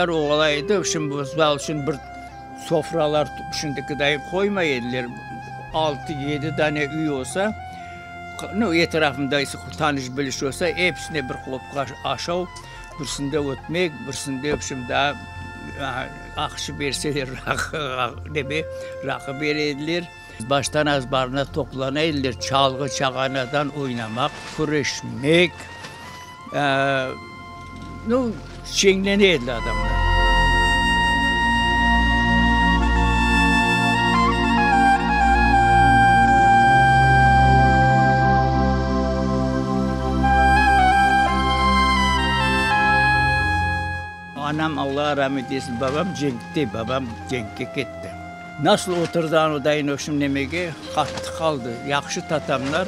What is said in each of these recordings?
Toylar ola edi, şimdi, misal içün, bir sofralar şimdikiday qoymay ediler, altı, yedi dane üy olsa, nu, etrafında tanış-biliş olsa, episine bir qopqa aşav, birisinde ötmek, birisinde, vobşem, daa aqça berseler, neme, raqı bere ediler. Baştan azbarına toplana ediler, çalğı, çağanadan oynamaq, küreşmek, nu, şeñlene ediler adamlar. Anam, Alla ramet etsin, babam cenkte, babam cenkke ketti. Nasıl oturdı anudayın ovşım nemege, qattı qaldı. Yahşı tatamlar,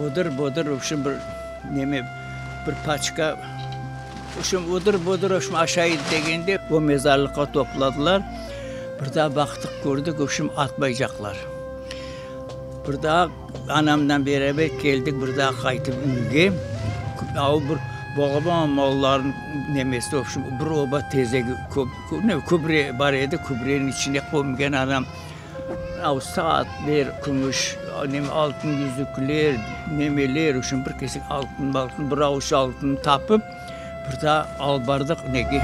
odır-bodır ovşım bir neme, bir paçka, ovşım odır-bodır ovşım aşaydı degende, o mezarlıqqa topladılar. Bir daa baqtıq, kördik, ovşım atmaycaqlar. Bir daa anamdan beraber keldik, bir daa qaytıp üyge. Av bir balaban mallarnıñ nemesi, ovşım, bir oba tezegi, ne, kübre bar edi, kübreniñ içine kömgen anam. Av saatler, kümüş, neme, altın yüzükler, nemeler, ovşım, bir kesek altın-maltın, bir avuç altın tapıp, Bir daa alıp bardıq nege?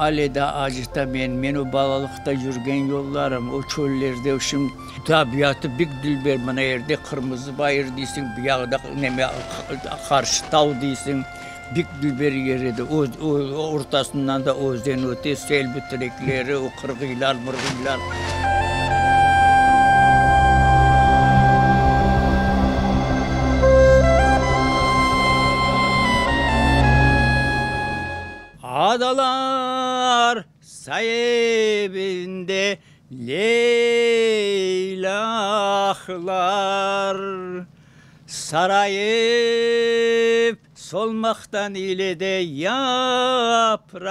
Ale daa acıta meni, men o balalıqta yürgen yollarım, o çöllerde şimdi tabiatı bek dülber, mına yerde Qırmızı bayır deysiñ, bu yaqta neme, Qarşı tav deysiñ, bek dülber yer edi. O, ortasından da özen öte, selbi terekleri, o qırğıylar, mırğıylar. Adalar saibinde leylaqlar sarayıp solmaqtan ile de yapraqlar.